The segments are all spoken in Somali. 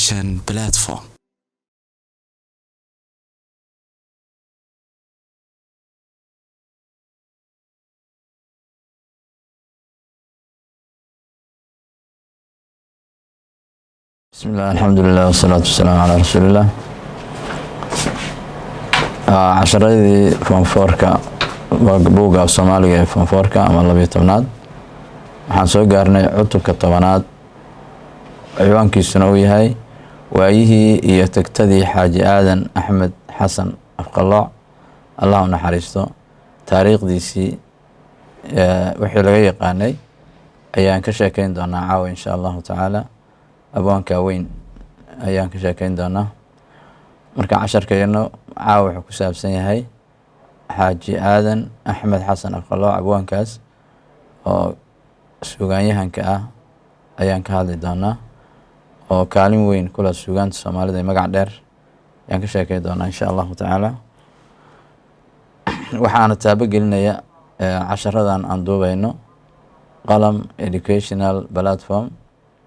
Education platform. Bismillah, alxamdulilah, wasalaatu wasalaamu calaa rasuulilah. Casharadii form four-ka, buugga af Soomaaliga ee form four-ka ama 12aad, waxaan soo gaarnay cutubka 10aad, ciwaankiisuna uu yahay Waayihii iyo Tagtadii Xaaji Aadan Axmed Xasan Afqalooc, Allah u naxariisto. Taariikhdiisii wixii laga yaqaanay ayaan ka sheekeyn doonaa caawa, insha Allahu tacaala. Abwaanka weyn ayaan ka sheekeyn doonaa. Marka casharkeeno caawa wuxuu ku saabsan yahay Xaaji Aadan Axmed Xasan Afqalooc, abwaankaas oo suugaanyahanka ah ayaan ka hadli doonaa, oo kaalin weyn kula suugaanta Soomaalida ee magac dheer ayaan ka sheekey doonaa, insha Allahu tacaala. Waxaana taabogelinaya casharadan aan duubayno Qalam Educational Platform.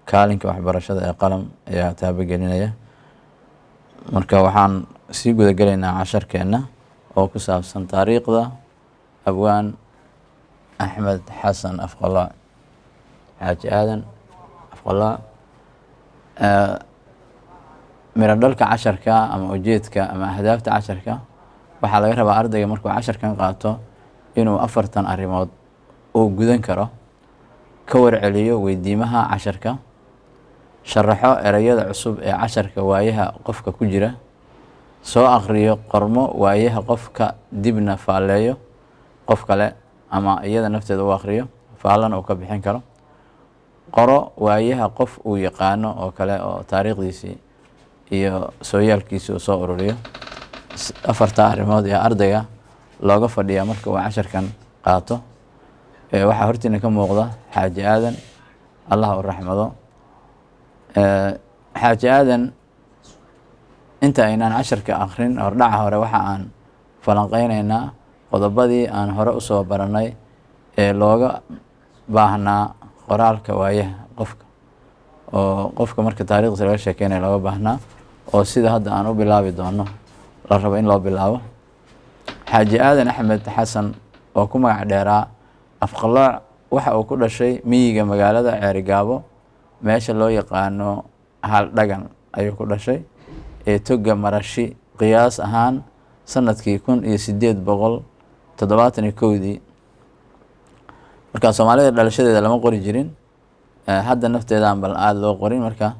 Kaalinka waxbarashada ee Qalam ayaa taabogelinaya. Marka waxaan sii gudagelaynaa casharkeena oo ku saabsan taariikhda abwaan Axmed Xasan Afqalooc, Xaaji Aadan Afqalooc. Miro dhalka casharka ama ujeedka ama ahdaafta casharka: waxaa laga rabaa ardayga markuu casharkan qaato inuu afartan arrimood uu gudan karo: ka warceliyo weydiimaha casharka, sharaxo ereyada cusub ee casharka waayaha qofka ku jira, soo aqriyo qormo waayaha qofka, dibna faalleeyo qof kale ama iyada nafteeda u aqriyo, faallana uu ka bixin karo, qoro waayaha qof uu yaqaano oo kale oo taariikhdiisii iyo sooyaalkiisii uu soo ururiyo. Afartaa arrimood ee ardayga looga fadhiyaa marka uu casharkan qaato. Waxaa hortiina ka muuqda Xaaji Aadan, Allah u raxmado. Xaaji Aadan, inta aynaan casharka akrin, hordhaca hore waxa aan falanqeyneynaa qodobadii aan hore usoo baranay ee looga baahnaa qoraalka waayaha qofka, oo qofka marka taarikhdiisa laga sheekeynaya looga baahnaa, oo sida hadda aan u bilaabi doono la rabo in loo bilaabo. Xaaji Aadan Axmed Xasan oo ku magac dheeraa Afqalooc waxa uu ku dhashay miyiga magaalada Ceerigaabo, meesha loo yaqaano Haldhagan ayuu ku dhashay, ee toga Marashi, qiyaas ahaan sanadkii 1871-dii. Marka Soomaalida dhalashadeeda lama qori jirin, hadda nafteedaan bal aada loo qorin marka,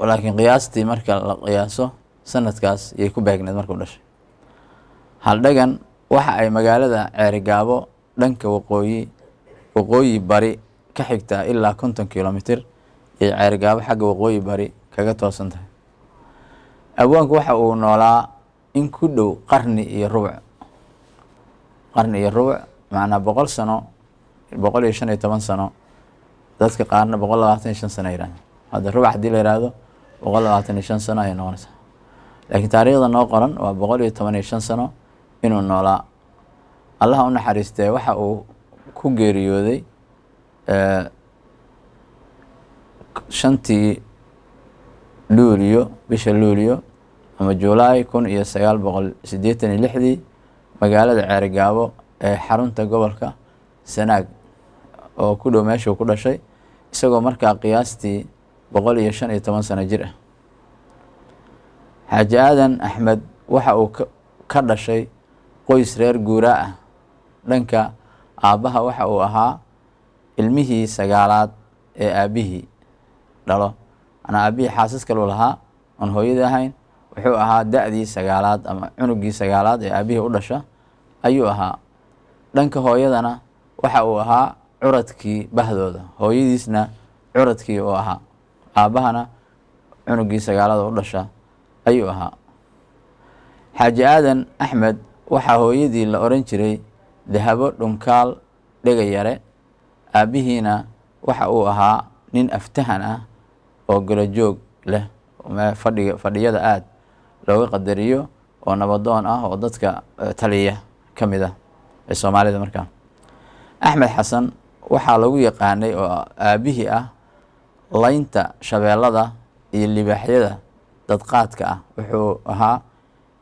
laakiin qiyaastii marka la qiyaaso sanadkaas yay ku beegneed markuu dhashay. Haldhagan waxa ay magaalada Ceerigaabo dhanka waqooyi bari ka xigtaa ilaa 50 kilomitr iyo Ceerigaabo xagga waqooyi bari kaga toosan tahay. Abwaanku waxa uu noolaa in ku dhow qarni iyo rubuc, qarni iyo rubuc macnaa 100 sano, 115 sano, dadka qaarna 125 sano yihahda. Hadda rubac hadii la yihahdo, 125 sano ayay noqonaysaa, laakiin taariikhda noo qoran waa 115 sano inuu noolaa. Allaha u naxariistee, waxa uu ku geeriyooday 5-tii Luuliyo, bisha Luuliyo ama Julaay, 1986-dii magaalada Ceerigaabo ee xarunta gobolka Sanaag, oo ku dhow meeshuu ku dhashay, isagoo markaa qiyaastii 115 sano jir ah. Xaaji Aadan Axmed waxa uu ka dhashay qoys reer guuraa ah. Dhanka aabbaha waxa uu ahaa ilmihii sagaalaad ee aabbihii dhalo, manaa aabbihii xaasas kaluu lahaa oon hooyadii ahayn. Wuxuu ahaa da-dii sagaalaad ama cunugii sagaalaad ee aabbihii u dhasha ayuu ahaa. Dhanka hooyadana waxa uu ahaa curadkii bahdooda, hooyadiisna curadkii uu ahaa, aabbahana cunugii sagaalaad u dhasha ayuu ahaa. Xaaji Aadan Axmed waxaa hooyadii la oran jiray Dahabo Dhunkaal Dhega Yare, aabbihiina waxa uu ahaa nin aftahan ah oo golojoog leh, fadhiga fadhiyada aada looga qadariyo, oo nabadoon ah, oo dadka taliya ka mid ah ee Soomaalida. Markaa Axmed Xasan waxaa lagu yaqaanay, oo aabbihii ah, laynta shabeellada iyo libaaxyada dadqaadka ah. Wuxuu ahaa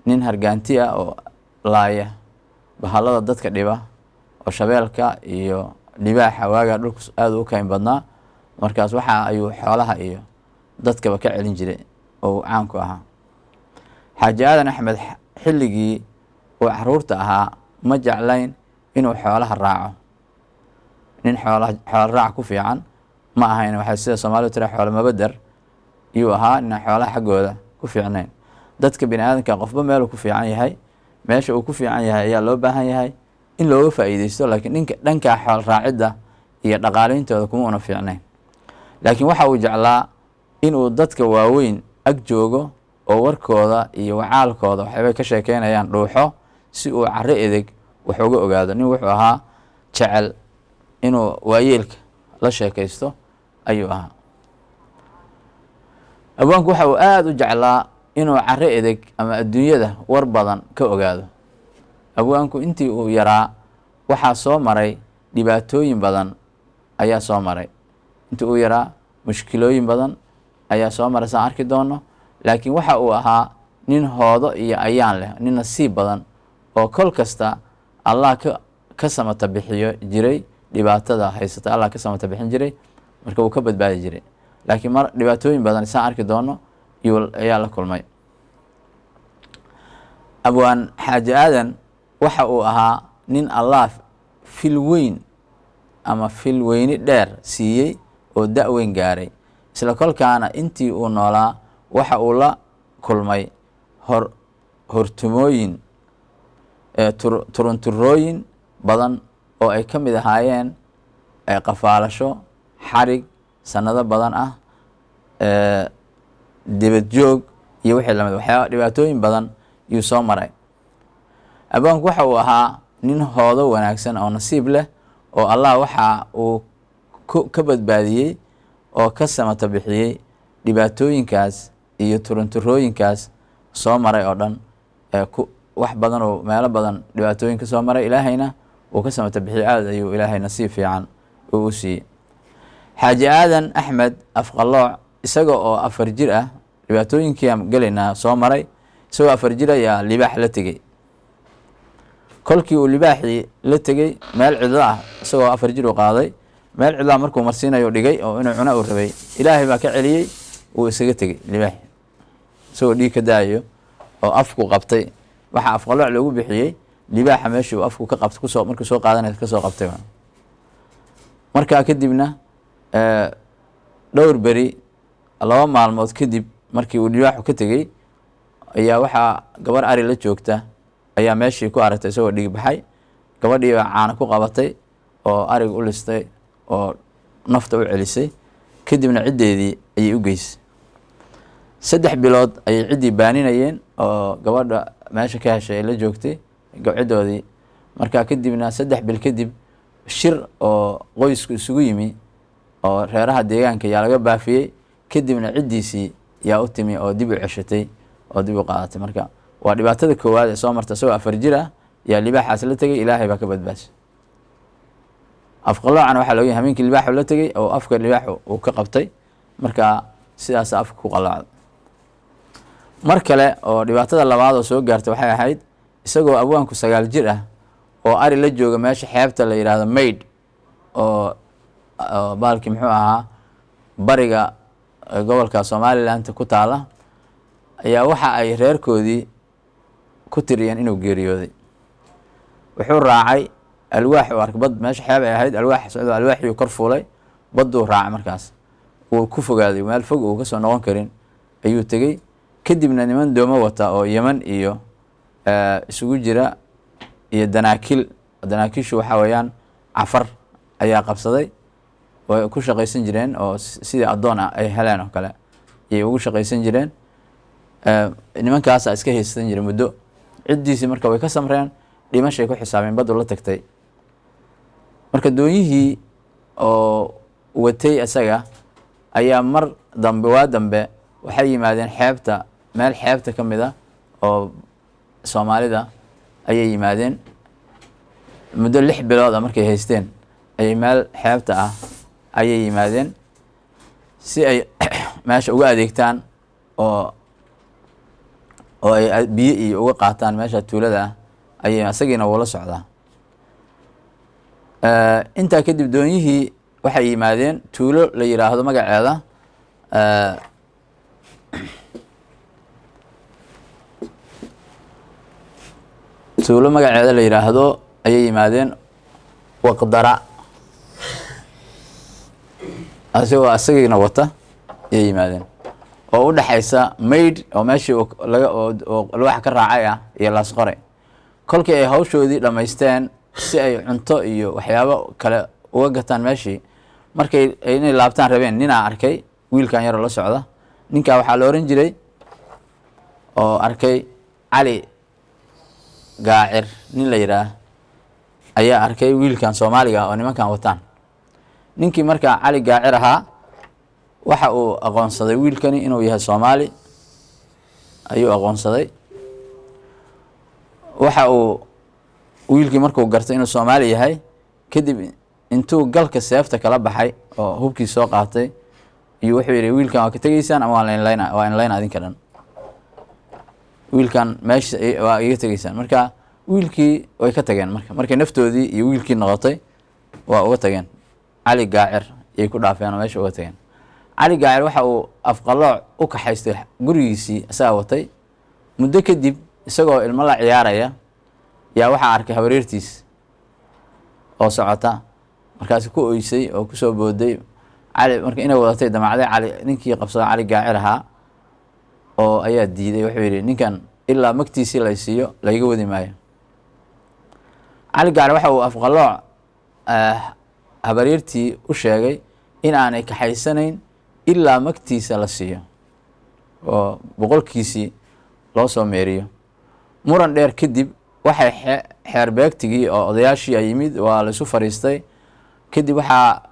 nin hargaanti ah oo laaya bahallada dadka dhiba, oo shabeelka iyo libaaxa waagaa dhulku aada u kayn badnaa. Markaas waxa ayuu xoolaha iyo dadkaba ka celin jiray oo uu caanku ahaa. Xaaji Aadan Axmed xilligii uu caruurta ahaa ma jeclayn inuu xoolaha raaco. Nin xoolo raac ku fiican ma ahayn. Waxay sida Soomaalidu tira, xoolo mabadar yuu ahaa, ninaan xoolaha xaggooda ku fiicnayn. Dadka bini aadamka qofba meeluu ku fiican yahay, meesha uu ku fiican yahay ayaa loo baahan yahay in looga faa'iideysto, laakiin ninka dhankaa xoolo raacidda iyo dhaqaaleyntooda kuma una fiicnayn. Laakiin waxa uu jeclaa inuu dadka waaweyn ag joogo oo warkooda iyo wacaalkooda waxyaabay ka sheekeynayaan dhuuxo, si uu carro edeg wax uga ogaado. Nin wuxuu ahaa jecel inuu waayeelka la sheekaysto ayuu ahaa. Abwaanku waxa uu aada u jeclaa inuu carro edeg ama adduunyada war badan ka ogaado. Abwaanku intii uu yaraa waxaa soo maray dhibaatooyin badan ayaa soo maray. Intii uu yaraa mushkilooyin badan ayaa soo maray, saan arki doono. Laakiin waxa uu ahaa nin hoodo iyo ayaan leh, nin nasiib badan oo kol kasta Allah ka samata bixiyo jiray dhibaatada haysata, Allah ka samata bixin jiray, marka wuu ka badbaadi jiray. Laakiin mar dhibaatooyin badan, saan arki doono, ayaa la kulmay. Abwaan Xaaji Aadan waxa uu ahaa nin Allah fil weyn ama fil weyni dheer siiyey oo da-weyn gaaray. Isla kolkaana intii uu noolaa waxa uu la kulmay hortumooyin, turunturooyin badan oo ay ka mid ahaayeen qafaalasho, xarig sanado badan ah, dibad joog iyo wixii lamid. Waxyaaba dhibaatooyin badan yuu soo maray. Abwaanku waxa uu ahaa nin hoodo wanaagsan oo nasiib leh, oo Allah waxa uu ka badbaadiyey oo ka samata bixiyey dhibaatooyinkaas iyo turunturooyinkaas soo maray oo dhan. Ku wax badan oo meelo badan dhibaatooyin ka soo maray, Ilaahayna uu ka samata bixiyey. Aada ayuu Ilaahay nasiib fiican uu u siiyey. Xaaji Aadan Axmed Afqalooc isaga oo 4 jir ah, dhibaatooyinkii aan gelaynaa soo maray, isagoo 4 jir ayaa libaax la tegey. Kolkii uu libaaxii la tegey meel cidlo ah, isagoo 4 jir uu qaaday meel cidlo ah, markuu marsiinayo dhigay oo inuu cuno uu rabay, Ilaahay baa ka celiyey. Wuu isaga tegey libaaxi isagoo dhiig ka daayo oo afku qabtay. Waxaa Afqalooc loogu bixiyey libaaxa meeshii uu afku ka qabtay kusoo markuu soo qaadanay kasoo qabtay. Markaa kadibna dhowr beri, 2 maalmood kadib markii uu libaaxu ka tegey, ayaa waxaa gabar ari la joogta ayaa meeshii ku aragtay isagoo dhiig baxay. Gabadhii baa caano ku qabatay oo ariga u listay oo nafta u celisay. Kadibna ciddeedii ayay u geysay. 3 bilood ayay ciddii baaninayeen oo gabadha meesha ka heshay ay la joogtay ciddoodii. Markaa kadibna 3 bil kadib shir oo qoysku isugu yimi oo reeraha deegaanka yaa laga baafiyey. Kadibna ciddiisii yaa u timi oo dib u ceshatay oo dib u qaadatay. Marka waa dhibaatada koowaad ee soo marta. Isagoo 4 jir ah yaa libaaxaas la tegey, Ilaahay baa ka badbaasay. Afqaloocana waxaa looga yahay hameenkii libaaxu la tegey oo afka libaaxu uu ka qabtay, marka sidaas afka ku qaloocda. Mar kale oo dhibaatada labaad oo soo gaartay waxay ahayd isagoo abwaanku 9 jir ah oo ari la jooga meesha xeebta la yidhaahdo Maydh oo baalkii muxuu ahaa bariga gobolka Somaliland ku taala, ayaa waxa ay reerkoodii ku tiriyeen inuu geeriyooday. Wuxuu raacay alwaax uu arkay bad, meesha xeeb ay ahayd, alwaax socdo, alwaaxii kor fuulay, badduu raacay. Markaas wuu ku fogaaday, meel fog uu kasoo noqon karin ayuu tegey. Kadibna niman doomo wata oo Yeman iyo isugu jira iyo Danaakil, danaakiishu waxaa weeyaan Cafar, ayaa qabsaday. Way ku shaqaysan jireen oo sidii addoon ah ay heleen oo kale ayay ugu shaqaysan jireen. Nimankaasaa iska haysan jiray muddo. Ciddiisii marka way ka samreen, dhimashay ku xisaabeen, baddu la tagtay. Marka doonyihii oo watay isaga ayaa mar dambe, waa dambe, waxay yimaadeen xeebta, meel xeebta ka mid a oo Soomaalida ayay yimaadeen. Muddo 6 bilood ah markay haysteen ayay meel xeebta ah ayay yimaadeen si ay meesha uga adeegtaan oo ay biyo iyo uga qaataan meesha tuulada ah, ayay isagiina wula socdaa. Intaa kadib doonyihii waxay yimaadeen tuulo la yiraahdo magaceeda tuulo magaceeda la yiraahdo ayay yimaadeen Waqdara, asagoo isagiina wata ayay yimaadeen, oo u dhexaysa Maydh oo meeshii laga oo alwaax ka raacay ah iyo Laasqoray. Kolkii ay hawshoodii dhammaysteen si ay cunto iyo waxyaabo kale uga gataan meeshii, markay inay laabtaan rabeen, ninaa arkay wiilkan yaroo la socda. Ninkaa waxaa la oran jiray oo arkay Cali Gaacir nin la yidhaah ayaa arkay wiilkan Soomaaliga ah oo nimankan wataan. Ninkii markaa Cali Gaacir ahaa waxa uu aqoonsaday wiilkani inuu yahay Soomaali ayuu aqoonsaday. Waxa uu wiilkii markuu gartay inuu Soomaali yahay kadib, intuu galka seefta kala baxay oo hubkii soo qaatay iyo wuxuu yidhi, "Wiilkan waa ka tegeysaan ama waa lainlayna, waa inlayna adinka dhan. Wiilkan meesha waa iga tegeysaan." Marka wiilkii way ka tageen. Marka markay naftoodii iyo wiilkii noqotay waa uga tageen. Cali Gaacir ayay ku dhaafeen oo meesha uga tageen. Cali Gaacir waxa uu Afqalooc u kaxaystay gurigiisii, isagaa watay. Muddo kadib isagoo ilmo la ciyaaraya yaa waxaa arkay habareertiis oo socota, markaasi ku oysay oo kusoo booday Cali. Marka inay wadatay damacday. Cali ninkii qabsada Cali Gaacir ahaa oo ayaa diiday. Wuxuu yidhi, "Ninkan ilaa magtiisii la siiyo layga wadi maayo." Cali Gaacir waxa uu Afqalooc habaryartii u sheegay in aanay kaxaysanayn ilaa magtiisa la siiyo oo 100kiisii loo soo meeriyo. Muran dheer kadib waxay xeer beegtigii oo odayaashii ay yimid, waa laisu fariistay. Kadib waxaa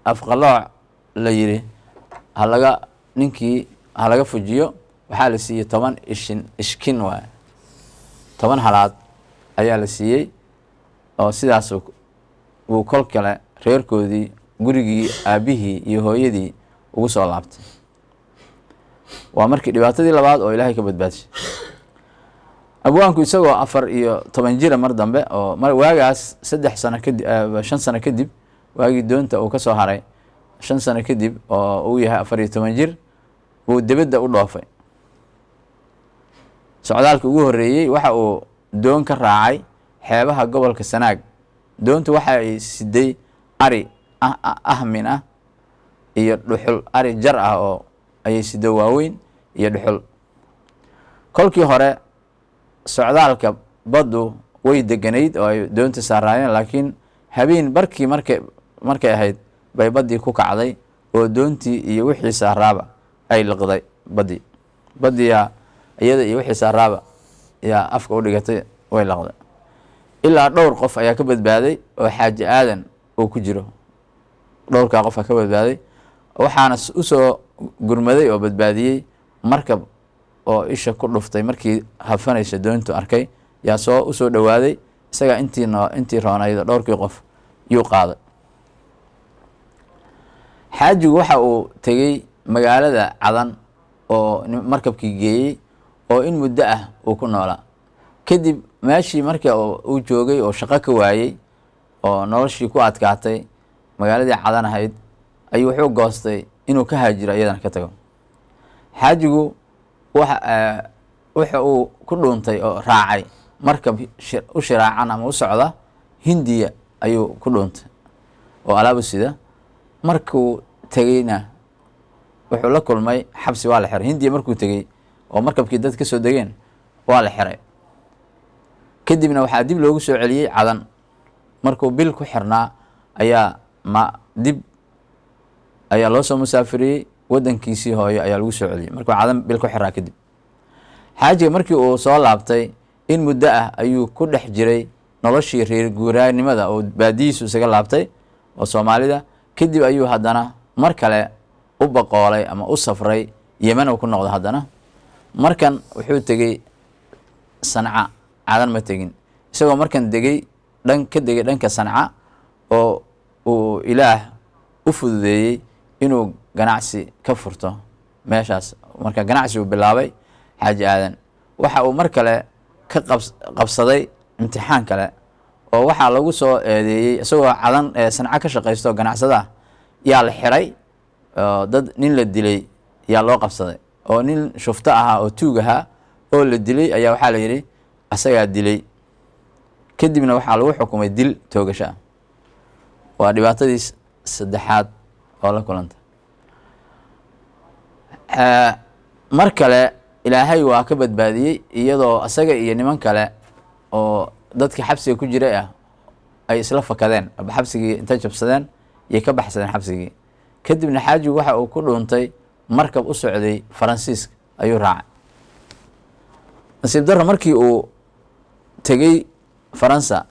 Afqalooc la yidhi halaga ninkii ha laga fujiyo. Waxaa la siiyey 10 ishin, ishkin waay, 10 halaad ayaa la siiyey, oo sidaas uu kol kale reerkoodii, gurigii aabbihii iyo hooyadii ugu soo laabtay. Waa markii dhibaatadii labaad oo Ilaahay ka badbaadishay abwaanku isagoo 14 jira. Mar dambe oo waagaas 3 sano kadib, 5 sano kadib, waagii doonta uu ka soo haray 5 sano kadib oo uu yahay 14 jir, buu debedda u dhoofay. Socdaalka ugu horreeyey waxa uu doon ka raacay xeebaha gobolka Sanaag. Doontu waxa ay siday ari ahmin ah iyo dhuxul, ari jar ah oo ayay sido waaweyn iyo dhuxul. Kolkii hore socdaalka baddu way deganayd oo ay doonta saaraayeen, laakiin habeen barkii markay ahayd bay baddii ku kacday oo doontii iyo wixii saaraaba ay liqday baddii. Baddiyaa iyada iyo wixii saaraaba yaa afka u dhigatay, way liqday. Ilaa dhowr qof ayaa ka badbaaday oo Xaaji Aadan uu ku jiro. Dhowrkaa qof aa ka badbaaday, waxaana usoo gurmaday oo badbaadiyey markab oo isha ku dhuftay. Markii hafanaysa doontu arkay yaa soo usoo dhowaaday. Isagaa intii noo intii roonayd dhowrkii qof yuu qaaday. Xaajigu waxa uu tegey magaalada Cadan oo markabkii geeyey oo in muddo ah uu ku noolaa. Kadib meeshii marka uu joogay oo shaqo ka waayey oo noloshii ku adkaatay magaaladii Cadan ahayd, ayuu wuxuu goostay inuu ka haajiro, iyadana ka tago. Xaajigu waxa uu ku dhuuntay oo raacay markab u shiraacan ama u socda Hindiya ayuu ku dhuuntay oo alaabu sida. Markuu tegeyna wuxuu la kulmay xabsi, waa la xiray. Hindiya markuu tegey oo markabkii dad ka soo degeen, waa la xiray. Kadibna waxaa dib loogu soo celiyey Cadan. Markuu bil ku xirnaa ayaa ma dib ayaa loo soo musaafiriyey, waddankiisii hooyo ayaa lagu soo celiyey markuu Cadan bil ku xiraa kadib. Xaajiga markii uu soo laabtay, in muddo ah ayuu ku dhex jiray noloshii reer guuraanimada oo baadiyihiisu isaga laabtay oo Soomaalida. Kadib ayuu haddana mar kale u baqoolay ama u safray Yemen uu ku noqdo. Haddana markan wuxuu tegey Sanca, Cadan ma tegin. Isagoo markan degay dhan ka degay dhanka Sanca oo uu Ilaah u fududeeyey inuu ganacsi ka furto. Meeshaas marka ganacsi uu bilaabay Xaaji Aadan. Waxa uu mar kale ka qabsaday imtixaan kale, oo waxaa lagu soo eedeeyey isagoo Cadan ee Sanco ka shaqaysto, ganacsada ah, yaa la xiray. Dad nin la dilay yaa loo qabsaday, oo nin shufto ahaa oo tuug ahaa oo la dilay ayaa waxaa la yidhi asagaa dilay. Kadibna waxaa lagu xukumay dil toogasho ah. Waa dhibaatadii saddexaad oo la kulanta. Mar kale Ilaahay waa ka badbaadiyey, iyadoo asaga iyo niman kale oo dadka xabsiga ku jiray ah ay isla fakadeen, aba xabsigii inta jabsadeen yay ka baxsadeen xabsigii. Kadibna xaajigu waxa uu ku dhuuntay markab u socday Faransiiska ayuu raacay. Nasiib darro, markii uu tegey Faransa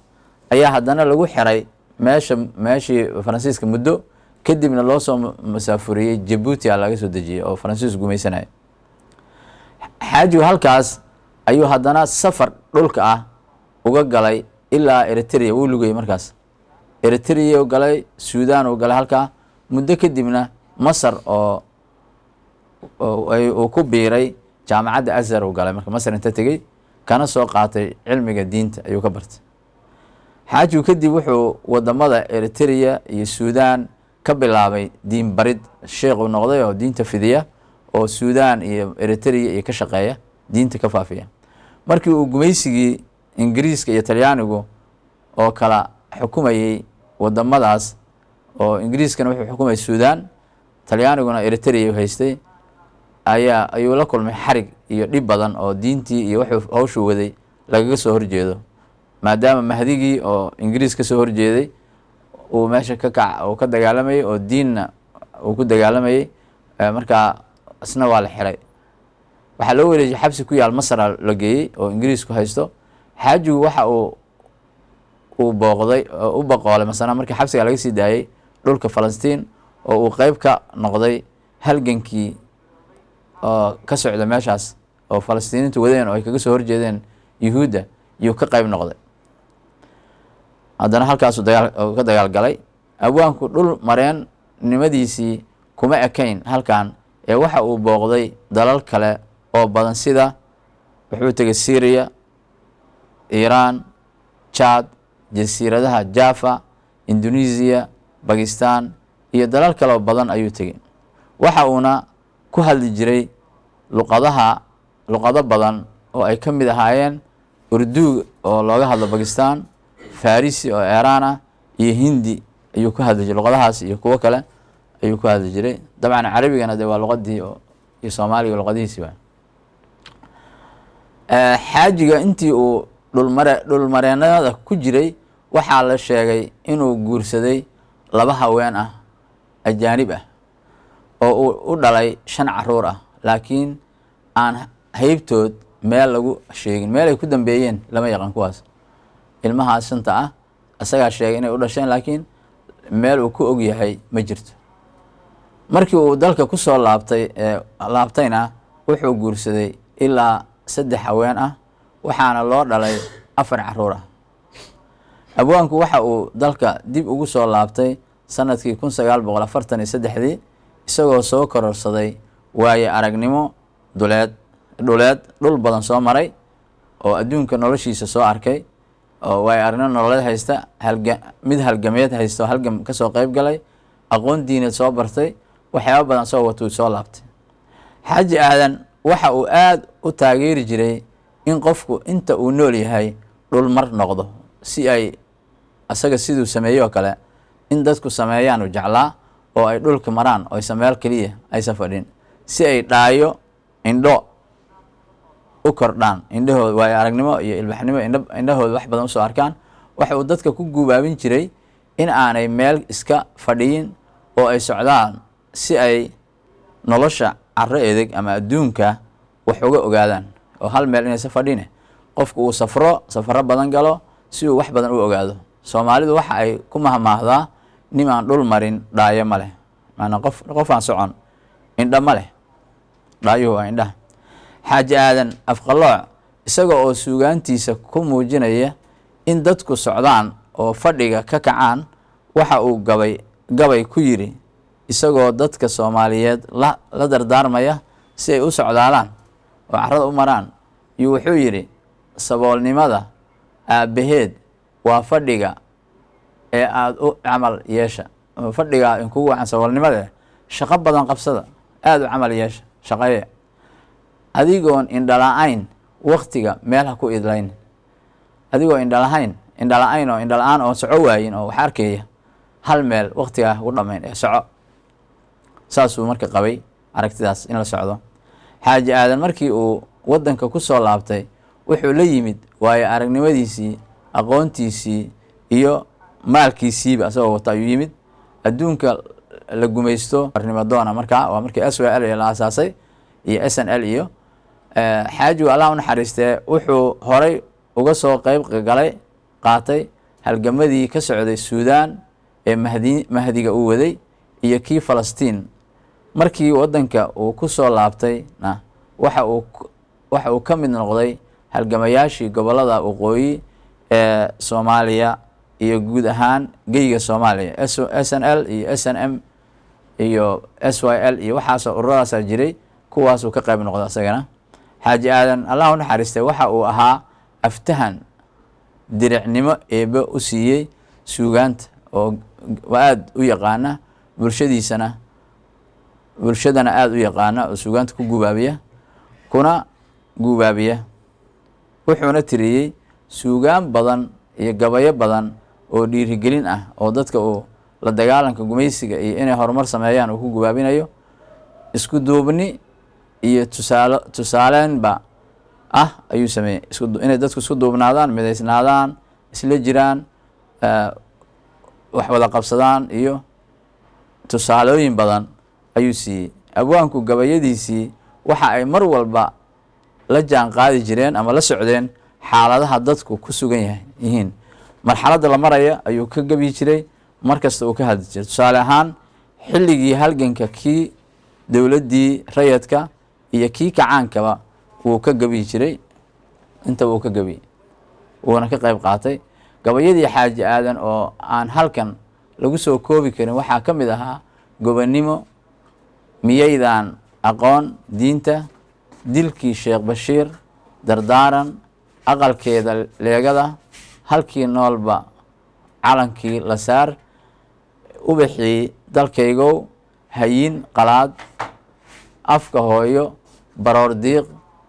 ayaa haddana lagu xiray meeshii Faransiiska muddo. Kadibna loo soo masaafuriyey Jabuuti, a laga soo dejiyey oo Faransiisku gumaysanaya. Xaajigu halkaas ayuu haddana safar dhulka ah uga galay ilaa Eritrea. Wuu lugayey markaas. Eritrea u galay, Suudan uu galay halkaa muddo. Kadibna Masar oo uu ku biiray Jaamacadda Azhar uu galay. Marka Masar inta tegey kana soo qaatay cilmiga diinta ayuu ka bartay xaajigu. Kadib wuxuu wadamada Eritrea iyo Suudan ka bilaabay diin barid. Sheekh uu noqday oo diinta fidiya, oo Suudan iyo Eritrea iyo ka shaqeeya, diinta ka faafiya. Markii uu gumaysigii Ingiriiska iyo Talyaanigu oo kala xukumayey wadamadaas, oo Ingiriiskana wuxuu xukumayay Suudan, Talyaaniguna Eritrea haystay, ayuu la kulmay xarig iyo dhib badan oo diintii iyo wuxuu hawshuu waday lagaga soo horjeedo, maadaama Mahdigii oo Ingiriis ka soo horjeeday uu meesha ka kac uu ka dagaalamayay oo diinna uu ku dagaalamayay. Markaa isna waa la xiray, waxaa loo wareejiyey xabsi ku yaal Masra la geeyey oo Ingiriisku haysto. Xaajigu waxa uu booqday, u boqoolay masana markii xabsiga laga sii daayey dhulka Falastiin, oo uu qeyb ka noqday halgankii oo ka socda meeshaas oo Falastiiniintu wadeen oo ay kaga soo horjeedeen Yuhuudda, yuu ka qeyb noqday. Haddana halkaasuu dagaal ka dagaal galay. Abwaanku dhul mareen nimadiisii kuma ekayn halkan, ee waxa uu booqday dalal kale oo badan, sida wuxuu tegay Syria, Iiraan, Chad, jasiiradaha Jaffa, Indonesia, Bakistan iyo dalal kale oo badan ayuu tegey. Waxa uuna ku hadli jiray luqado badan oo ay ka mid ahaayeen Urdu oo looga hadlo Bakistan, Farisi oo Iiraan ah iyo Hindi ayuu ku hadli jiray. Luqadahaas iyo kuwo kale ayuu ku hadli jiray. Dabcan Carabigana de waa luqadii iyo Soomaaliga luqadihiisi waa. Xaajiga intii uu dhulmareenada ku jiray waxaa la sheegay inuu guursaday laba haween ah, ajaanib ah, oo uu u dhalay shan caruur ah, laakiin aan haybtood meel lagu sheegin. Meel ay ku dambeeyeen lama yaqaan kuwaas. Ilmahaas shanta ah isagaa sheegay inay u dhasheen, laakiin meel uu ku og yahay ma jirto. Markii uu dalka kusoo laabtay laabtayna wuxuu guursaday ilaa saddex haween ah, waxaana loo dhalay afar caruur ah. Abwaanku waxa uu dalka dib ugu soo laabtay sanadkii 1943-dii, isagoo soo kororsaday waayo aragnimo dhuleed, dhul badan soo maray oo adduunka noloshiisa soo arkay, oo waayo aragnimo nololeed haysta, mid halgameed haysta oo halgam kasoo qeyb galay, aqoon diineed soo bartay, waxyaaba badan soo watuu soo laabtay. Xaaji Aadan waxa uu aada u taageeri jiray in qofku inta uu nool yahay dhul mar noqdo, si ay asaga siduu sameeyey oo kale in dadku sameeyaan u jeclaa, oo ay dhulka maraan oo aysan meel keliya aysan fadhin, si ay dhaayo indho u kordhaan, indhahooda waayo aragnimo iyo ilbaxnimo, indhahooda wax badan usoo arkaan. Waxa uu dadka ku guubaabin jiray in aanay meel iska fadhiyin oo ay socdaan, si ay nolosha carro edeg ama adduunka wax uga ogaadaan, oo hal meel inaysa fadhine qofku uu safro, safaro badan galo, si uu wax badan u ogaado. Soomaalidu waxa ay ku mahmaahdaa: "Nimaan dhul marin dhaayo ma leh." Maanaa qof aan socon indho ma leh. Dhaayuhu waa indhaha. Xaaji Aadan Afqalooc, isaga oo suugaantiisa ku muujinaya in dadku socdaan oo fadhiga ka kacaan, waxa uu gabay ku yidhi. Isagoo dadka Soomaaliyeed la dardaarmaya si ay u socdaalaan oo carrada u maraan, iyo wuxuu yidhi: "Saboolnimada aabbaheed waa fadhiga ee aada u camal yeesha." Fadhigaa inkugu wacan saboolnimade, shaqo badan qabsada, aada u camal yeesha, shaqeye. Adigoon indhala-ayn waktiga meel ha ku idlayn. Adigoo indhalahayn, indhala-ayn oo indhala-aan oo soco waayin oo wax arkaya, hal meel waktigaa ku dhamayn ee soco. Saasuu marka qabay aragtidaas in la socdo. Xaaji Aadan markii uu waddanka ku soo laabtay, wuxuu la yimid waayo aragnimadiisii, aqoontiisii iyo maalkiisiiba isagoo wata ayuu yimid. Adduunka la gumaysto nimadoona markaa waa markii SYL la aasaasay iyo SNL. Iyo xaajigu, Allah u naxariistee, wuxuu horay uga soo qeyb galay, qaatay halgamadii ka socday Suudaan ee Mahdiga uu waday iyo kii Falastiin. Markii waddanka uu ku soo laabtayna, waxa uu ka mid noqday halgamayaashii gobollada waqooyi ee Soomaaliya iyo guud ahaan geyga Soomaaliya. SNL iyo SNM iyo SYL iyo waxaasoo ururadaasaa jiray, kuwaasuu ka qayb noqday asagana. Xaaji Aadan, Allah u naxariistay, waxa uu ahaa aftahan diricnimo eebe u siiyey suugaanta oo aada u yaqaana bulshadiisana, bulshadana aada u yaqaana oo suugaanta ku gubaabiya, kuna guubaabiya. Wuxuuna tiriyey suugaan badan iyo gabayo badan oo dhiirigelin ah oo dadka uu la dagaalanka gumaysiga iyo inay horumar sameeyaan uu ku gubaabinayo, isku duubni iyo tusaalo tusaaleenba ah ayuu sameeyey. Inay dadku isku duubnaadaan, midaysnaadaan, isla jiraan, wax wada qabsadaan iyo tusaalooyin badan ayuu siiyey. Abwaanku gabayadiisii waxa ay mar walba la jaan qaadi jireen ama la socdeen xaaladaha dadku ku sugan yahay yihiin. Marxaladda la maraya ayuu ka gabi jiray, mar kasta uu ka hadli jiray. Tusaale ahaan, xilligii halganka, kii dowladdii rayadka iyo kii kacaankaba wuu ka gabi jiray, intaba uu ka gabi, wuuna ka qayb qaatay. Gabayadii Xaaji Aadan oo aan halkan lagu soo koobi karin waxaa ka mid ahaa Gobonnimo, Miyaydaan Aqoon Diinta, Dilkii Sheekh Bashiir, Dardaaran, Aqalkeeda Leegada, Halkii Noolba Calankii la Saar, Ubaxii Dalkaygow, Hayin Qalaad, Afka Hooyo, Baroor Diiq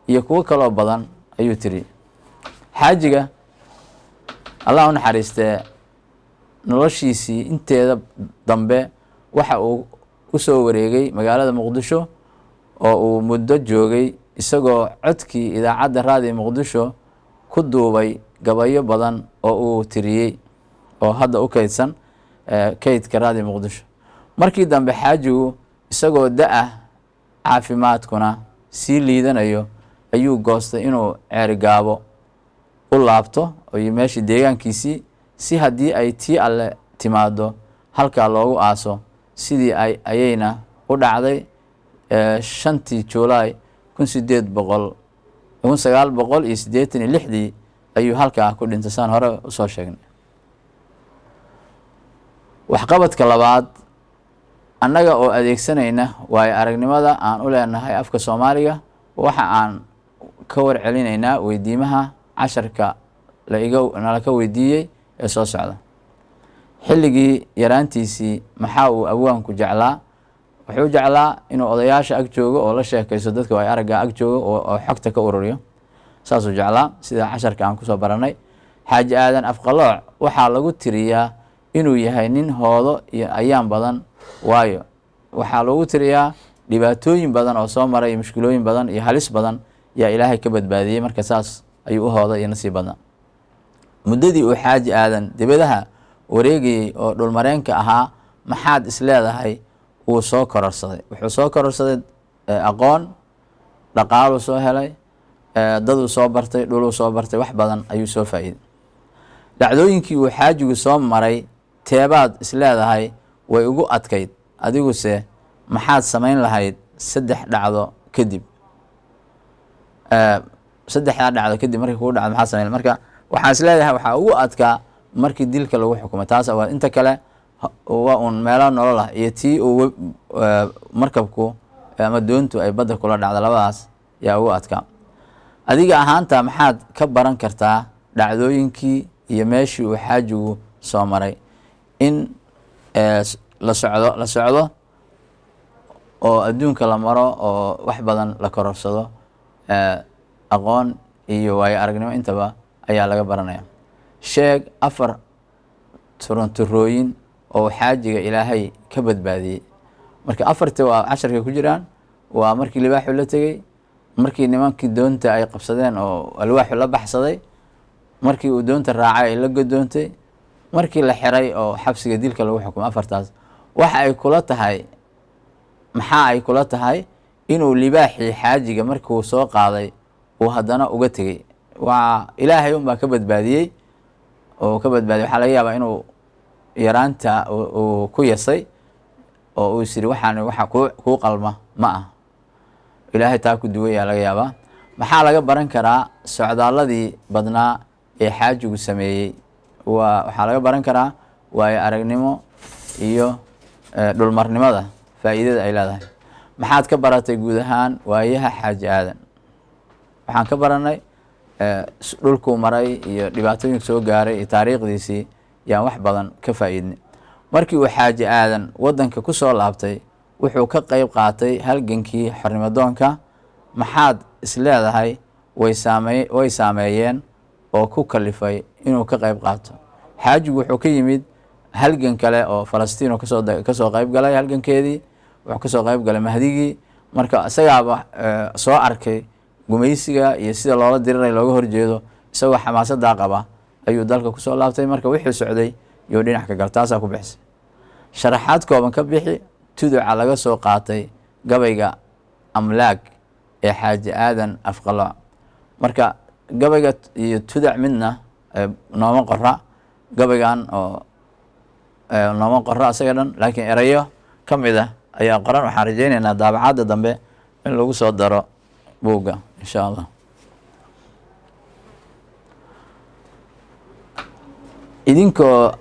iyo kuwo kaloo badan ayuu tiri. Xaajiga, Allah u naxariistee, noloshiisii inteeda dambe waxa uu u soo wareegay magaalada Muqdisho oo uu muddo joogay, isagoo codkii idaacadda Raadiyo Muqdisho ku duubay gabayo badan oo uu tiriyey oo hadda u kaydsan kaydka Raadiyo Muqdisho. Markii dambe xaajigu isagoo da-ah, caafimaadkuna sii liidanayo, ayuu goostay inuu Ceerigaabo u laabto iyo meeshii deegaankiisii, si haddii ay tii Alle timaado halkaa loogu aaso. Sidii ay ayayna u dhacday. 5-tii Juulaay 1986-dii ayuu halkaa ku dhintay, saan hore usoo sheegnay. Waxqabadka labaad: annaga oo adeegsanayna waayo aragnimada aan u leenahay afka Soomaaliga, waxa aan ka warcelinaynaa weydiimaha casharka laiga nala ka weydiiyey ee soo socda. Xilligii yaraantiisii maxaa uu abwaanku jeclaa? Wuxuu jeclaa inuu odayaasha ag joogo oo la sheekaysto, dadka waay aragga ag joogo oo xogta ka ururiyo, saasuu jeclaa, sida casharka aan kusoo baranay. Xaaji Aadan Afqalooc waxaa lagu tiriyaa inuu yahay nin hoodo iyo ayaan badan, waayo waxaa lagu tiriyaa dhibaatooyin badan oo soo maray iyo mushkilooyin badan iyo halis badan yaa Ilaahay ka badbaadiyey. Marka saas ayuu u hooday iyo nasiib badan. Muddadii uu Xaaji Aadan dibadaha wareegayey oo dhulmareenka ahaa, maxaad is leedahay wuu soo kororsaday? Wuxuu soo kororsaday aqoon, dhaqaaluu soo helay, daduu soo bartay, dhuluu soo bartay, wax badan ayuu soo faa'iiday. Dhacdooyinkii uu xaajigu soo maray teebaad is leedahay way ugu adkayd? Adiguse maxaad samayn lahayd saddex dhacdo kadib? Saddexdaa dhacdo kadib markay kugu dhacdo, maxaad samayn? Marka waxaan is leedahay waxaa ugu adkaa markii dilka lagu xukumay. Taas waa inta kale. Waa uun meelo nolol ah iyo tii uu markabku ama doontu ay badda kula dhacda, labadaas yaa ugu adkaa. Adiga ahaanta maxaad ka baran kartaa dhacdooyinkii iyo meeshii uu xaajigu soo maray? In la socdo, la socdo oo adduunka la maro oo wax badan la kororsado, aqoon iyo waayo aragnimo intaba ayaa laga baranaya. Sheeg 4 turunturooyin oo xaajiga Ilaahay ka badbaadiyey. Marka afarti waa casharka ku jiraan: waa markii libaaxu la tegey, markii nimankii doonta ay qabsadeen oo alwaaxu la baxsaday, markii uu doonta raacay ay la godoontay, markii la xiray oo xabsiga dilka lagu xukumay. Afartaas waxa ay kula tahay, maxaa ay kula tahay inuu libaaxii xaajiga markuu soo qaaday uu haddana uga tegey? Waa Ilaahay unbaa ka badbaadiyey oo ka badbaadiyey. Waxaa laga yaabaa inuu yaraanta uu ku yasay oo uu is yiri waxaan waxa kuu qalma ma ah, Ilaahay taa ku duwayaa laga yaabaa. Maxaa laga baran karaa socdaaladii badnaa ee xaajigu sameeyey? Waa waxaa laga baran karaa waayo aragnimo iyo dhulmarnimada faa'iidada ay leedahay. Maxaad ka baratay guud ahaan waayaha Xaaji Aadan? Waxaan ka baranay dhulkuu maray iyo dhibaatooyinka soo gaaray iyo taariikhdiisii yaan wax badan ka faa'iidnay. Markii uu Xaaji Aadan waddanka ku soo laabtay, wuxuu ka qeyb qaatay halgankii xornimadoonka. Maxaad isleedahay way saameeyeen oo ku kalifay inuu ka qeyb qaato? Xaajigu wuxuu ka yimid halgan kale oo Falastiin oo kasoo qeyb galay halgankeedii, wuxuu kasoo qeyb galay Mahdigii. Marka isagaaba soo arkay gumaysiga iyo sida loola diriray, looga horjeedo. Isagoo xamaasadaa qaba ayuu dalka kusoo laabtay. Marka wuxuu socday iyo dhinac ka gal taasaa ku bixisay. Sharaxaad kooban ka bixi tuduca laga soo qaatay gabayga Amlaag ee Xaaji Aadan Afqalooc. Marka gabayga iyo tudac midna nooma qora, gabaygan oo nooma qora isaga dhan, laakiin erayo ka mid ah ayaa qoran. Waxaan rajeyneynaa daabacadda dambe in lagu soo daro buugga, insha Allah. Idinkoo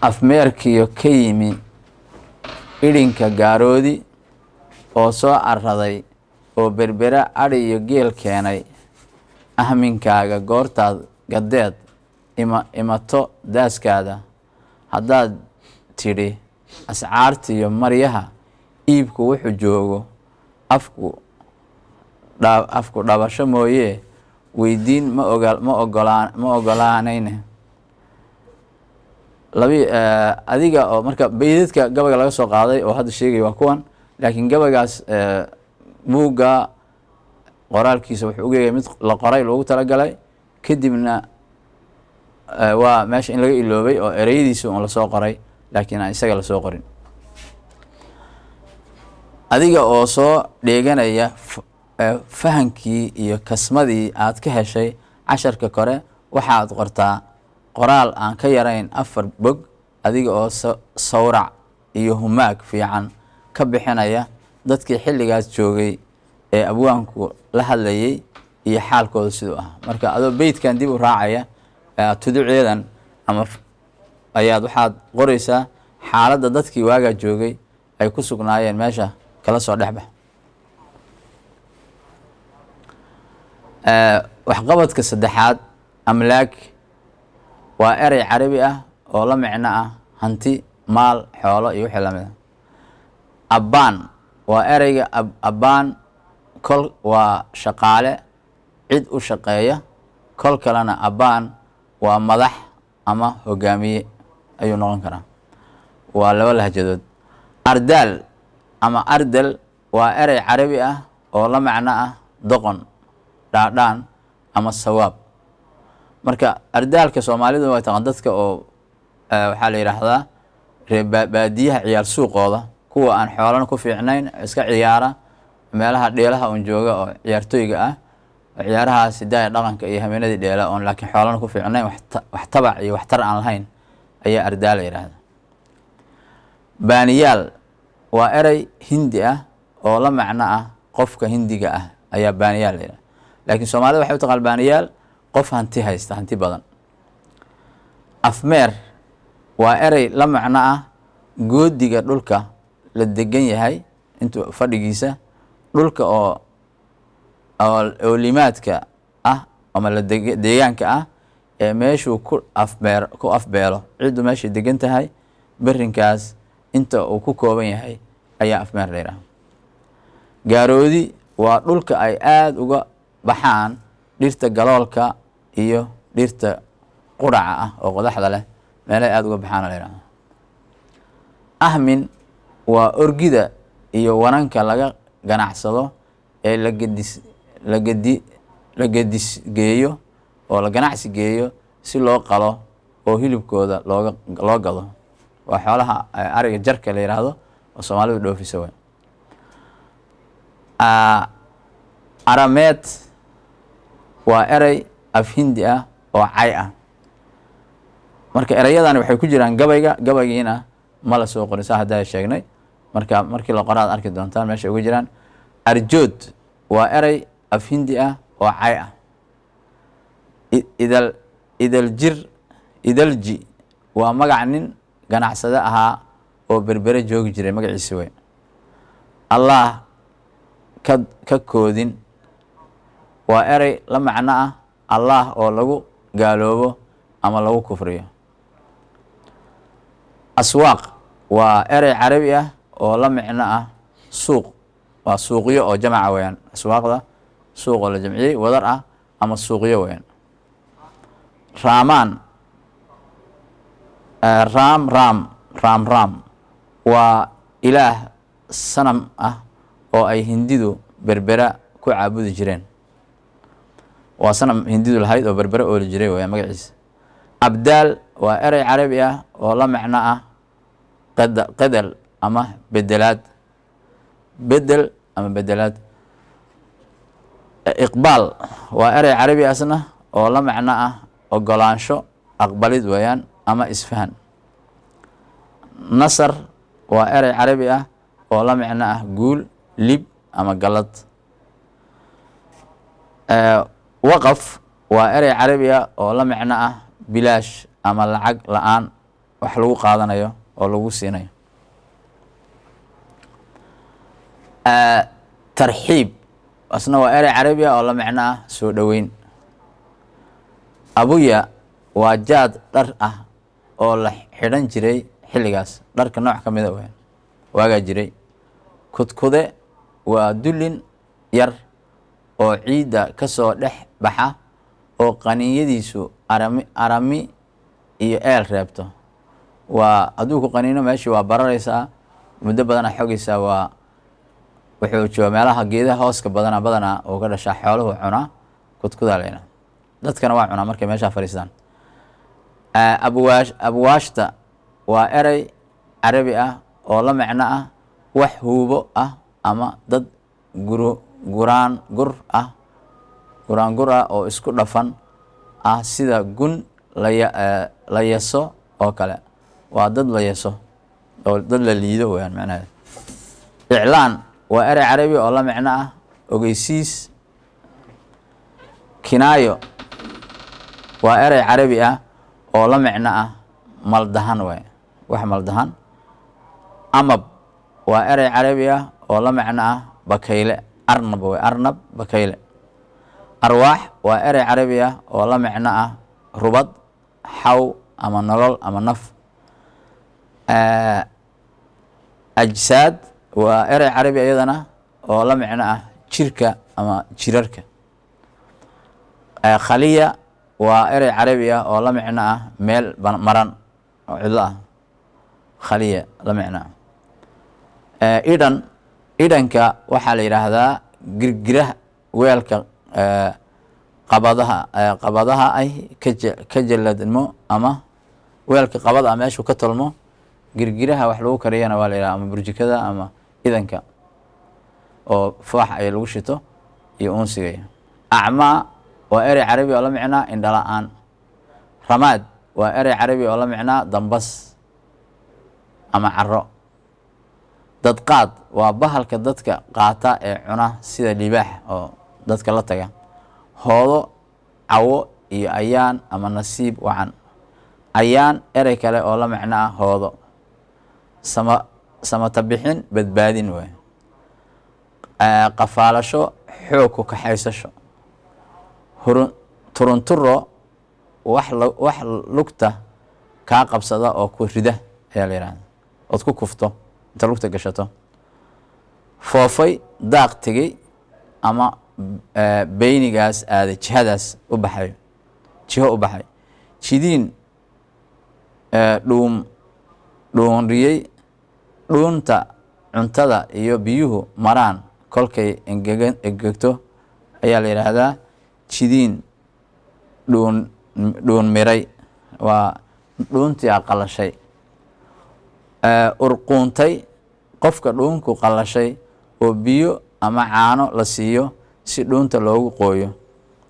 afmeerkiyo ka yimi idhinka Gaaroodi oo soo araday oo Berbera adhi iyo geel keenay, ahminkaaga goortaad gadeed ima imato daaskaada, haddaad tidhi ascaartiyo maryaha iibku wuxuu joogo, afku dhabasho mooyee weydiin ma oga ma ogolaa ma ogolaanayne labi. Adiga oo marka beydadka gabayga laga soo qaaday oo hadda sheegaya waa kuwan, laakiin gabaygaas buugga qoraalkiisa wuxuu ugeegay mid la qoray loogu talagalay, kadibna waa meesha in laga iloobay oo ereyadiisa un lasoo qoray, laakiin aan isaga lasoo qorin. Adiga oo soo dheeganaya fahankii iyo kasmadii aad ka heshay casharka kore, waxaad qortaa qoraal aan ka yarayn 4 bog, adiga oo sawrac iyo humaag fiican ka bixinaya dadkii xilligaas joogay ee abwaanku la hadlayay iyo xaalkooda siduu ah. Marka adoo beydkan dib u raacaya tuduceedan ama ayaad waxaad qoreysaa xaaladda dadkii waagaa joogay ay ku sugnaayeen meesha kala soo dhexbax. Waxqabadka saddexaad, amlaag waa erey Carabi ah oo la micno ah hanti, maal, xoolo iyo wixii lamid ah. Abbaan waa ereyga abbaan, kol waa shaqaale cid u shaqeeya, kol kalena abbaan waa madax ama hogaamiye ayuu noqon karaa, waa laba lahjadood. Ardaal ama ardal waa erey Carabi ah oo la macno ah doqon, dhaadhaan ama sawaab. Marka ardaalka Soomaalidu waa taqaan dadka oo waxaa la yidhaahdaa ree baadiyaha, ciyaar suuqooda, kuwa aan xoolana ku fiicnayn, iska ciyaara meelaha dheelaha un jooga oo ciyaartooyga ah, oo ciyaarahaas hidaaya dhaqanka iyo hameenadii dheela oon laakiin xoolana ku fiicnayn, wax tabac iyo waxtar aan lahayn ayaa ardaal la yidhaahdaa. Baaniyaal waa erey Hindi ah oo la macno ah qofka Hindiga ah ayaa baaniyaal la yidhahda, laakiin Soomaalida waxay u taqaan baaniyaal qof hanti haysta, hanti badan. Afmeer Waa erey la macno ah goodiga dhulka la degan yahay intuu fadhigiisa dhulka oo oo limaadka ah ama la deegaanka ah ee meeshuu ku afbeer ku afbeelo, ciddu meeshay degan tahay berinkaas inta uu ku kooban yahay ayaa afmeer la yidhaha. Gaaroodi waa dhulka ay aada uga baxaan dhirta galoolka iyo dhirta qudhaca ah oo qodaxda leh, meelay aada uga baxaana la yidhaha. Ahmin waa orgida iyo wananka laga ganacsado ee lagadis lagadi la gadis geeyo oo la ganacsi geeyo si loo qalo oo hilibkooda looga loo gado. Waa xoolaha ariga jarka la yidhaahdo oo Soomaalidu dhoofisa way. Arameed waa erey af Hindi ah oo cay ah. Marka ereyadani waxay ku jiraan gabayga, gabaygiina ma la soo qorin saa haddaa sheegnay. Marka markii la qoro aad arki doontaan meeshay uga jiraan. Arjood waa erey af Hindi ah oo cay ah. Idal idaljir idalji waa magac nin ganacsade ahaa oo Berbere joogi jiray magaciisi wey. Allah ka koodin waa erey la macno ah Allah oo lagu gaaloobo ama lagu kufriyo. Aswaaq waa erey Carabi ah oo la micno ah suuq, waa suuqyo oo jamaca weyaan. Aswaaqda suuq oo la jamciyey wadar ah ama suuqyo weyaan. Raamaan, raam raam raam raam waa ilaah sanam ah oo ay Hindidu Berbera ku caabudi jireen. Waa sanam Hindidu lahayd oo Berbera ooli jiray weyaan magaciisa. Abdaal waa erey Carabi ah oo la macno ah qedel ama bedelaad, bedel ama bedelaad. Iqbaal waa erey Carabi asna oo la macno ah ogolaansho, aqbalid weeyaan ama isfahan. Nasar waa erey Carabi ah oo la micno ah guul, lib ama galad. Waqaf waa erey Carabi ah oo la micno ah bilaash ama lacag la-aan wax lagu qaadanayo oo lagu siinayo. Tarxiib asna waa erey Carabi ah oo la micno ah soo dhoweyn. Abuya waa jaad dhar ah oo la xidhan jiray xilligaas, dharka nooc ka mida weyaan waagaa jiray. Kudkude waa dullin yar oo ciidda ka soo dhex baxa oo qaniinyadiisu arami arami iyo eel reebto. Waa hadduu ku qaniino meeshii waa barareysaa, muddo badana xogaysaa. Waa wuxuu jooga meelaha geedaha hooska badana badanaa oo ka dhashaa, xooluhu cunaa kudkudaa la yidhaha, dadkana waa cunaa markay meeshaa fadhiistaan. Abwaash abwaashta waa erey Carabi ah oo la macno ah wax huubo ah ama dad guru guraan gur ah, guraan gur ah oo isku dhafan ah sida gun la yaso oo kale. Waa dad la yaso oo dad la liido weyaan macnaheed. Iclaan waa erey Carabi oo la micno ah ogeysiis. Kinaayo waa erey Carabi ah oo la micno ah maldahan waay, wax maldahan. Amab waa erey Carabi ah oo la macno ah bakayle, arnab way, arnab bakayle. Arwaax waa erey Carabi ah oo la micno ah rubad, xaw ama nolol ama naf. Ajsaad waa erey Carabi iyadana oo la micno ah jirka ama jirarka. Khaliya waa erey Carabi ah oo la micno ah meel maran oo cidlo ah, khaliya la micno ah. Idhan idhanka waxaa la yidhaahdaa girgiraha weelka qabadaha qabadaha ay ka jaladmo ama weelka qabada ah meeshuu ka tolmo. Girgiraha wax lagu kariyana waa la yidhaha ama burjikada ama idanka oo faax ay lagu shito iyo unsiga. Acmaa waa erey Carabi oo la micnaa indhala-aan. Ramaad waa erey Carabi oo la micnaa dambas ama caro. Dadqaad waa bahalka dadka qaata ee cuna sida libaax oo dadka la taga. Hoodo, cawo iyo ayaan ama nasiib wacan. Ayaan erey kale oo la macno ah hoodo. Sama samata bixin, badbaadin waay. Qafaalasho, xoog ku kaxaysasho. Hurun turunturo, wax wax lugta kaa qabsada oo ku rida ayaa la yihahda, ood ku kufto inta lugta gashato. Foofay, daaq tegey ama beynigaas aaday, jihadaas u baxay, jiho u baxay. Jidiin, dhuum dhuunriyey, dhuunta cuntada iyo biyuhu maraan kolkay engega engegto ayaa la yidhaahdaa jidiin. Dhuun dhuun miray waa dhuuntii a qalashay. Urquuntay, qofka dhuunku qalashay oo biyo ama caano la siiyo si dhuunta loogu qooyo,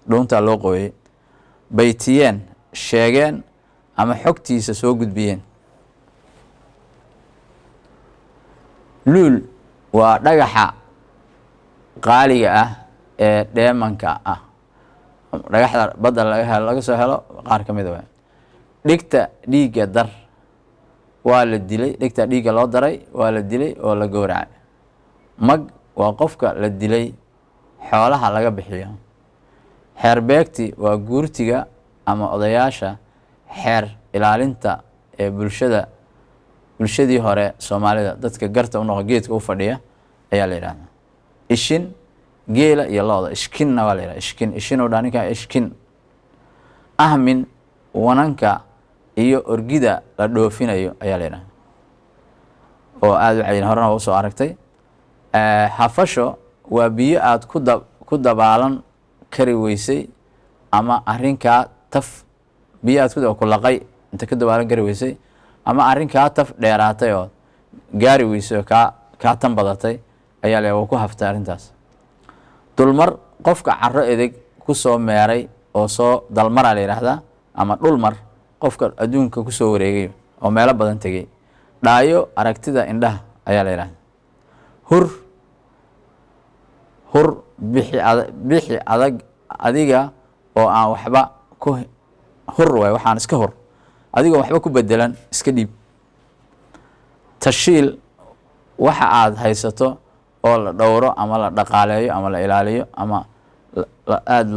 dhuuntaa loo qooyey. Baytiyeen, sheegeen ama xogtiisa soo gudbiyeen. Luul waa dhagaxa qaaliga ah ee dheemanka ah, dhagaxda badda laga helo, laga soo helo qaar ka mid a waay. Dhigta dhiigga dar, waa la dilay, dhigta dhiigga loo daray, waa la dilay oo la gowracay. Mag waa qofka la dilay xoolaha laga bixiyo. Xeer beegti waa guurtiga ama odayaasha xeer ilaalinta ee bulshada, bulshadii hore Soomaalida, dadka garta u noqo, geedka u fadhiya ayaa la yidhahdaa. Ishin, geela iyo lo-da. Ishkinna waa la yidhahda, ishkin, ishin u dhaa ninka ishkin. Ahmin, wananka iyo orgida la dhoofinayo ayaa la yidhahda, oo aada u cayin, horena waa usoo aragtay. Hafasho waa biyo aad ku da ku dabaalan kari weysay ama arrinkaa taf, biyo aad ku laqay inta ka dabaalan kari weysay ama arrinkaa taf dheeraatay oo gaari weysay oo kaa tan badatay ayaa la waa ku haftay arrintaas. Dulmar, qofka caro edeg kusoo meeray oo soo dalmaraa la yidhaahdaa, ama dhulmar, qofka adduunka kusoo wareegay oo meelo badan tegey. Dhaayo, aragtida indhaha ayaa la yidhahdaa. Hur hur, bixi ada bixi adag, adiga oo aan waxba ku hur waay, waxaan iska hur adigoo waxba ku bedelan, iska dhiib. Tashiil, waxa aad haysato oo la dhowro ama la dhaqaaleeyo ama la ilaaliyo ama aada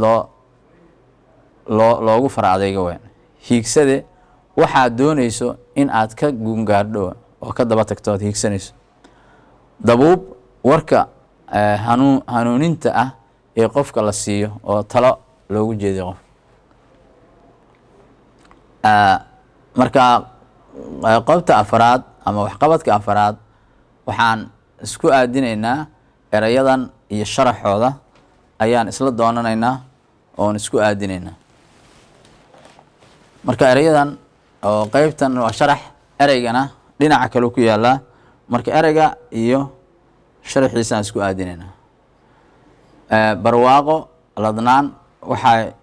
loo loogu fara adeyga weyn. Hiigsade, waxaad doonayso in aad ka guungaadho oo ka daba tagto oad hiigsanayso. Dabuub, warka hanuuninta ah ee qofka la siiyo oo talo loogu jeediyo qof. Marka qobta afaraad ama waxqabadka afaraad waxaan isku aadinaynaa erayadan iyo sharaxooda ayaan isla doonanaynaa oon isku aadinaynaa. Marka erayadan oo qeybtan waa sharax, ereygana dhinaca kale ku yaalaa. Marka ereyga iyo sharaxiisaan isku aadinaynaa. Barwaaqo, ladnaan, waxaa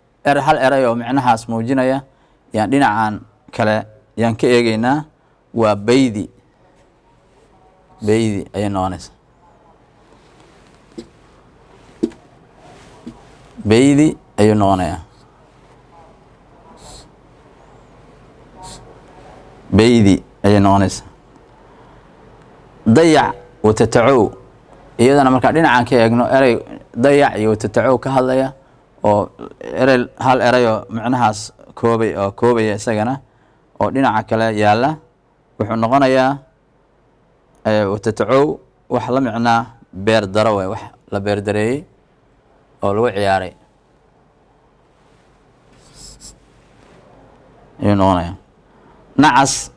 hal erey oo micnahaas muujinaya yaan dhinacan kale yaan ka eegeynaa, waa baydi. Baydi ayay noqonaysaa, baydi ayuu noqonayaa, baydi ayay noqonaysaa. Dayac, watatacow, iyadana markaa dhinacan ka eegno erey dayac iyo watatacow ka hadlaya oo erey, hal erey oo micnahaas koobay oo koobaya isagana oo dhinaca kale yaalla, wuxuu noqonayaa watatacow, wax la micnaa beer daro wey, wax la beer dareeyey oo lagu ciyaaray ayuu noqonayaa. Nacas,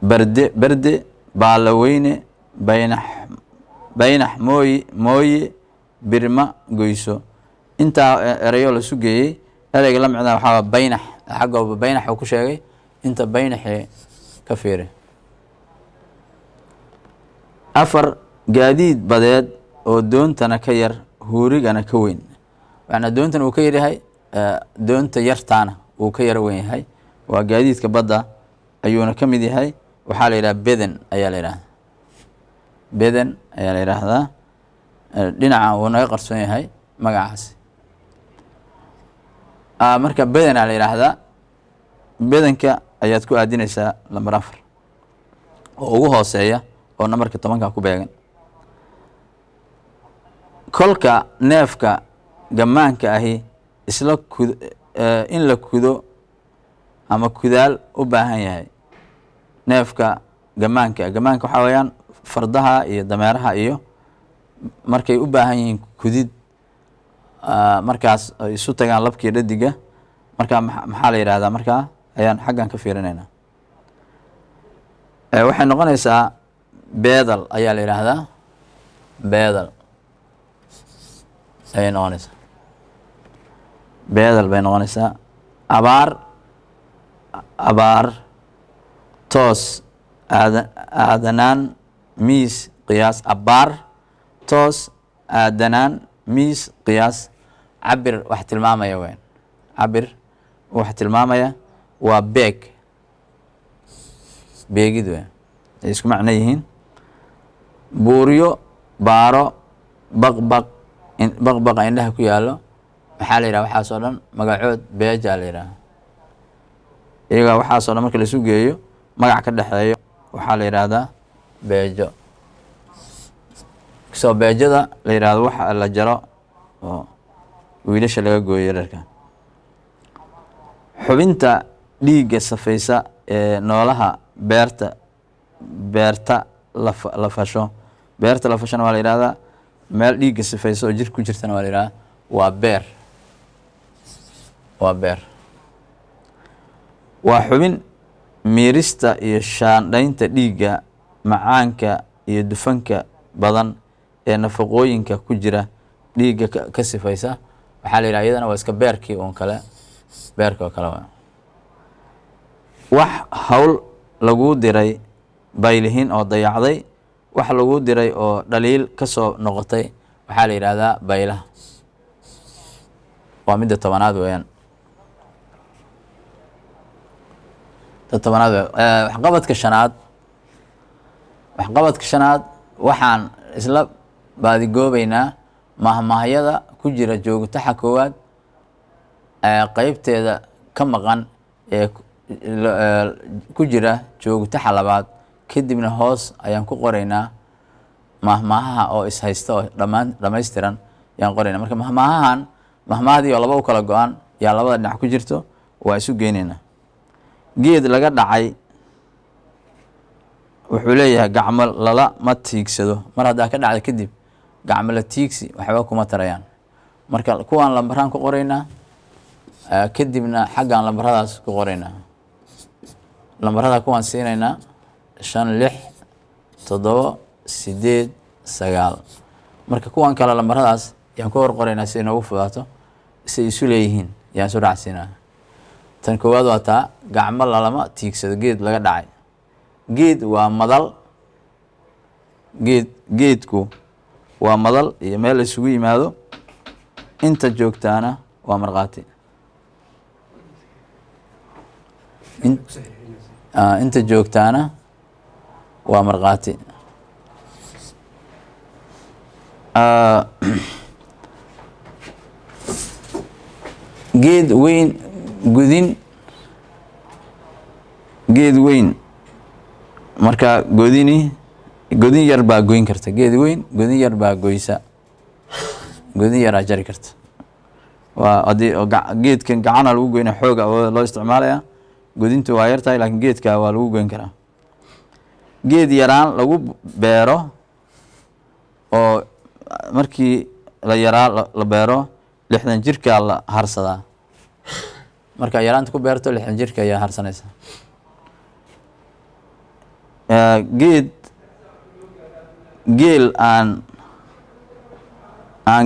berde berde, baalaweyne, baynax baynax, mooyi mooye, birma goyso. Intaa erayo lasu geeyey, ereyga la micnaa waxaa baynax, xaggooba baynax uu ku sheegay, inta baynaxee ka fiiri. Afar, gaadiid badeed oo doontana ka yar huurigana ka weyn. Macnaa doontana uu ka yaryahay, doonta yartaana uu ka yaro weyn yahay, waa gaadiidka badda ayuuna ka mid yahay. Waxaa la yidhaha beden ayaa la yidhahdaa, beden ayaa la yidhaahdaa. Dhinaca wuu naga qarsoon yahay magacaasi. Marka bedenaa la yidhaahdaa, bedenka Ayaad ku aadinaysaa lamber 4 oo ugu hooseeya oo nambarka 10-ka ku beegan. Kolka neefka gammaanka ahi isla kud in la kudo ama kudaal u baahan yahay. Neefka gammaanka, gammaanka waxaa weeyaan fardaha iyo dameeraha, iyo markay u baahan yihiin kudid, markaas ay isu tagaan labkii dhadiga, markaa maxaa la yidhahdaa? Markaa ayaan xaggan ka fiirinaynaa. Waxay noqonaysaa beedal ayaa la yidhaahdaa, beedal ayay noqonaysaa, beedal bay noqonaysaa. Abaar, abaar, toos, aada, aadanaan, miis, qiyaas. Abaar, toos, aadanaan, miis, qiyaas, cabir wax tilmaamaya weyn, cabir wax tilmaamaya waa beeg, beegid weyn, ay isku macno yihiin. Buuryo, baaro, baqbaq, baqbaqa indhaha ku yaallo maxaa la yidhaha? Waxaas oo dhan magacood beejaa la yidhaha. Iyaga waxaas oo dhan marka laisu geeyo, magac ka dhexeeyo waxaa la yidhaahdaa beejo. Soo beejada la yidhahdo waxa la jaro oo wiilasha laga gooyo yararka. Xubinta dhiigga safaysa ee noolaha beerta, beerta la fasho, beerta la fashona waa la yidhahdaa, meel dhiigga sifaysa oo jirka ku jirtana waa la yidhahdaa, waa beer, waa beer. Waa xubin miirista iyo shaandhaynta dhiigga, macaanka iyo dufanka badan ee nafaqooyinka ku jira dhiigga ka sifaysa. Waxaa la yidhaha iyadana waa iska beerkii uun kale, beerka oo kale waa. Wax hawl laguu diray baylihin oo dayacday, wax laguu diray oo dhaliil ka soo noqotay waxaa la yidhaahdaa baylaha. Waa midda 10aad weeyaan, ta 10aad weeyaan. Waxqabadka shanaad, waxqabadka shanaad waxaan isla baadigoobeynaa mahmaahyada ku jira joogtaxa koowaad ee qeybteeda ka maqan ee ku jira joogtaxa labaad. Kadibna hoos ayaan ku qoraynaa mahmaahaha oo ishaysta oo dhammaan dhamaystiran ayaan qoraynaa. Marka mahmaahahan, mahmaahdii oo laba u kala go-an yaa labada dhinac ku jirto, waa isu geynaynaa. Geed laga dhacay wuxuu leeyahay gacmo lala ma tiigsado. Mar haddaa ka dhacda kadib, gacmo la tiigsi waxba kuma tarayaan. Marka kuwaan lambaraan ku qoraynaa, kadibna xaggaan lambaradaas ku qoraynaa. Lambarada kuwaan siinaynaa 5, 6, 7, 8, 9. Marka kuwan kale lambaradaas yaan ku hor qoraynaa si inoogu fudaato, si isu leeyihiin yaan isu raacsiinaa. Tan koowaad waa taa gacmo lalama tiigsado geed laga dhacay. Geed waa madal, geed, geedku waa madal iyo meel la isugu yimaado, inta joogtaana waa markhaati. Inta joogtaana waa markhaati. Geed weyn gudin, geed weyn marka godini, godin yar baa goyn karta. Geed weyn godin yar baa goysa, godin yaraa jari karta. Waa haddii oo geedkan gacana lagu goyna, xooga awooda loo isticmaalaya, godintu waa yar tahay, laakiin geedka waa lagu goyn karaa. Geed yaraan lagu beero oo markii la yaraa la beero, 60 jirkaa la harsadaa. Marka yaraanta ku beerto, 60 jirka ayaa harsanaysa. Geed geel aan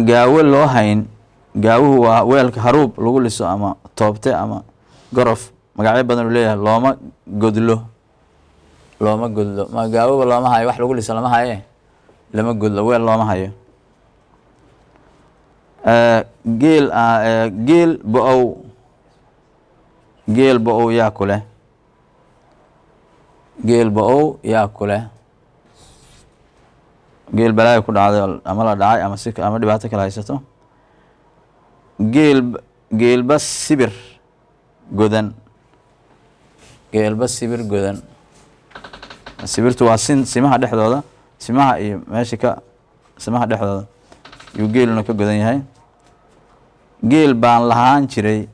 gaawo loo hayn, gaawuhu waa weelka haruub lagu liso ama toobte ama gorof, magacyo badan uu leeyahay, looma godlo, looma godlo. Ma gaawoba looma hayo, wax lagu liso lama haye, lama godlo, weel looma hayo. Geel, geel bo-ow, geel bo-ow yaa ku leh, geel bo-ow yaa ku leh. Geel balaayo ku dhacday ama la dhacay ama si ama dhibaato kale haysato. Geel, geelba sibir godan, Geelba sibir godan. Sibirtu waa sin simaha dhexdooda, simaha iyo meesha ka simaha dhexdooda yuu geeluna ka godan yahay. Geel baan lahaan jiray,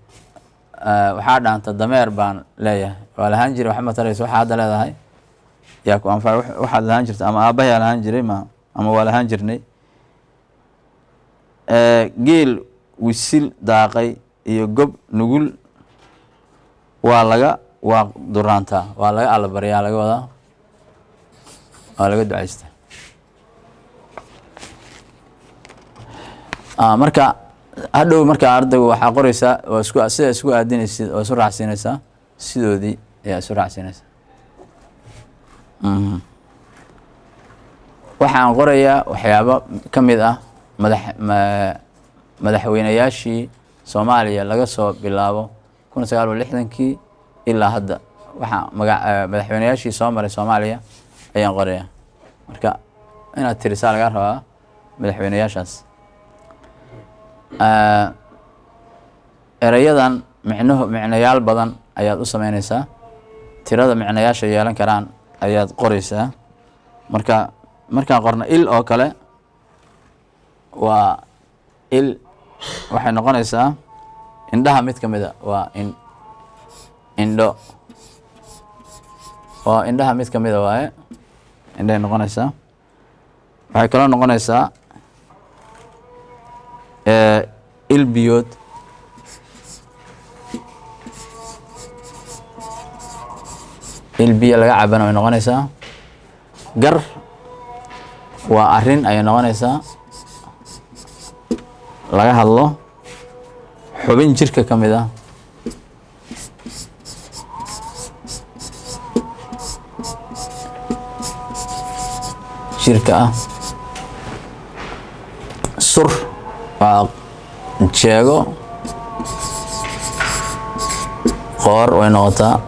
waxaa dhaanta dameer baan leeyahay. Waa lahaan jiray, waxma tarayso. Waxaa hadda leedahay yaa ku anfac. Waxaad lahaan jirta ama aabbahay lahaan jiray ma ama waa lahaan jirnay. Geel wisil daaqay iyo gob nugul waa laga waa duraantaa, waa laga allabaryaa, laga wadaa waa laga ducaystaa. Marka hadhow marka ardaygu waxaa qoreysaa waa isku sida isku aadinaysid oo isu raacsiinaysaa, sidoodii ayaa isu raacsiinaysaa. Waxaan qorayaa waxyaabo ka mid ah madaxweynayaashii Soomaaliya laga soo bilaabo 1960-kii ilaa hadda. Waxaa maga madaxweynayaashii soo maray Soomaaliya ayaan qorayaa. Marka inaad tirisaa laga rabaa madaxweynayaashaas. Erayadan micnuhu micnayaal badan ayaad u sameyneysaa, tirada micnayaasha yeelan karaan ayaad qoreysaa. Marka markaan qorno il oo kale, waa il, waxay noqonaysaa indhaha mid ka mid a, waa in indho, waa indhaha mid ka mid a waaye, indhahay noqonaysaa. Waxay kaloo noqonaysaa il biyood, il biyo laga cabana way noqonaysaa. Gar waa arrin ayay noqonaysaa laga hadlo, xubin jirka ka mid ah. Jirka ah. Sur waa jeego, qoor way noqotaa,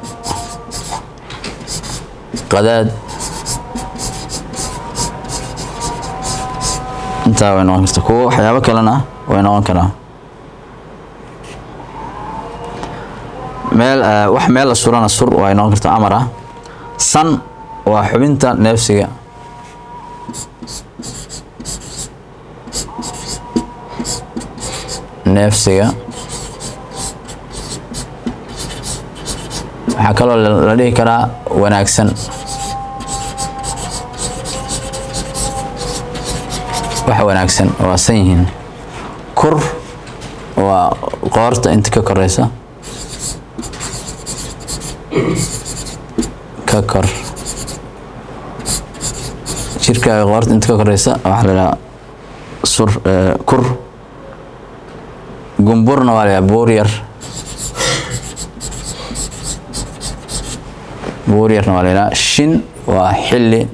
qadaad, intaa way noqon kartaa. Kuwo waxyaabo kalena way noqon karaa. Meel wax meel la surana sur way noqon kartaa, amar ah. San waa xubinta neefsiga. Neefsiga waxaa kaloo la dhihi karaa wanaagsan, wax wanaagsan waa san yihiin. Kur waa qoorta inta ka koreysa, ka kor jirkaaga qoorta inta ka koreysa waxaa la idhaha sur, kur. Gumburna waa la yidhaha buur yar, buur yarna waa la yidhaha. Shin waa xilli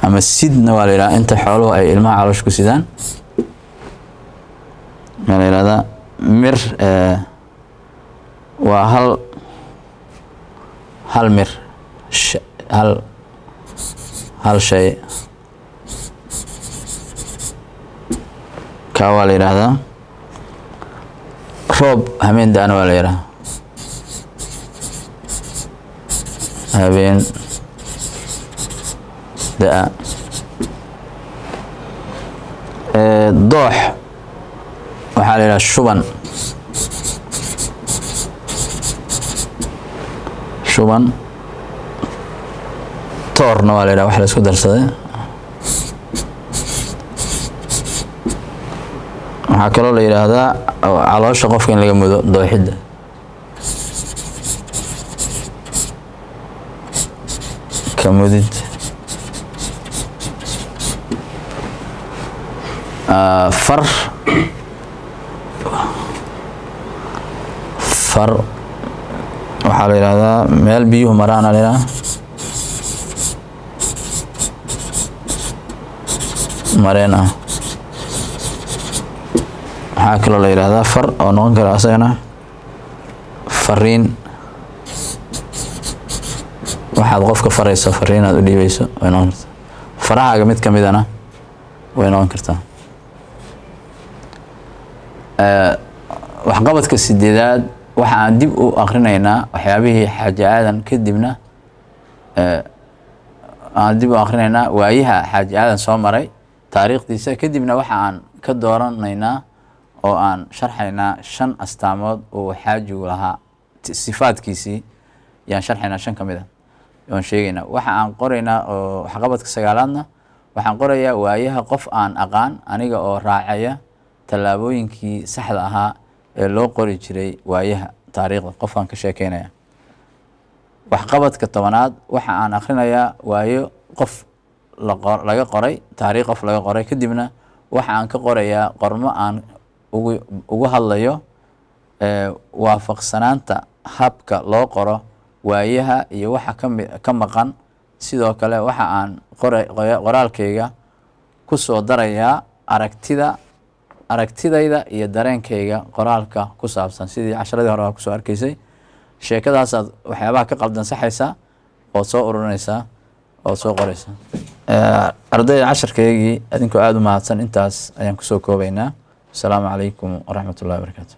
ama sidna waa la yidhaha, inta xooluhu ay ilmaha caloosha ku sidaan waa la yidhahdaa. Mir waa hal mir, hal shay kaa waa la yidhaahdaa. Roob habeen da-ana waa la yidhahdaa, habeen da-a. Doox waxaa la yidhaha shuban, shuban. Toorna waa la yidhaha wax la isku darsaday. Waxaa kaloo la yidhaahdaa caloosha qofka in laga mudo, dooxidda. Ka mudid. Far, far waxaa la yidhahdaa meel biyuhu maraana la yidhahdaa, mareen ah. Waxaa kaloo la yidhahdaa far oo noqon kara asagana fariin, waxaad qofka farayso, fariin aad u dhiibayso way noqon kartaa. Farahaaga mid ka midana way noqon kartaa. Waxqabadka sideedaad Waxa aan dib u akrinaynaa waxyaabihii Xaaji Aadan, kadibna aan dib u akrinaynaa waayaha Xaaji Aadan soo maray, taariikhdiisa. Kadibna waxa aan ka dooranaynaa oo aan sharxaynaa shan astaamood uu xaajigu lahaa, sifaadkiisii yaan sharxaynaa, shan ka mid a oon sheegaynaa. Waxa aan qoraynaa oo waxqabadka sagaalaadna waxaan qorayaa waayaha qof aan aqaan, aniga oo raacaya tallaabooyinkii saxda ahaa ee loo qori jiray waayaha taariikhda qofaan ka sheekeynaya. Waxqabadka 10aad waxa aan akrinayaa waayo qof laga qoray, taariikh qof laga qoray. Kadibna waxa aan ka qorayaa qormo aan ugu hadlayo waafaqsanaanta habka loo qoro waayaha iyo waxa ka maqan. Sidoo kale waxa aan qoraalkayga ku soo darayaa aragtidayda iyo dareenkayga qoraalka ku saabsan, sidii casharadii hore waa kusoo arkaysay. Sheekadaasaad waxyaabaha ka qaldan saxaysaa ood soo ururinaysaa ood soo qoraysaa. Ardayda, casharkaygii adinkoo aada u mahadsan intaas ayaan kusoo koobaynaa. Asalaamu calaykum waraxmat ullahi wabarakaatu.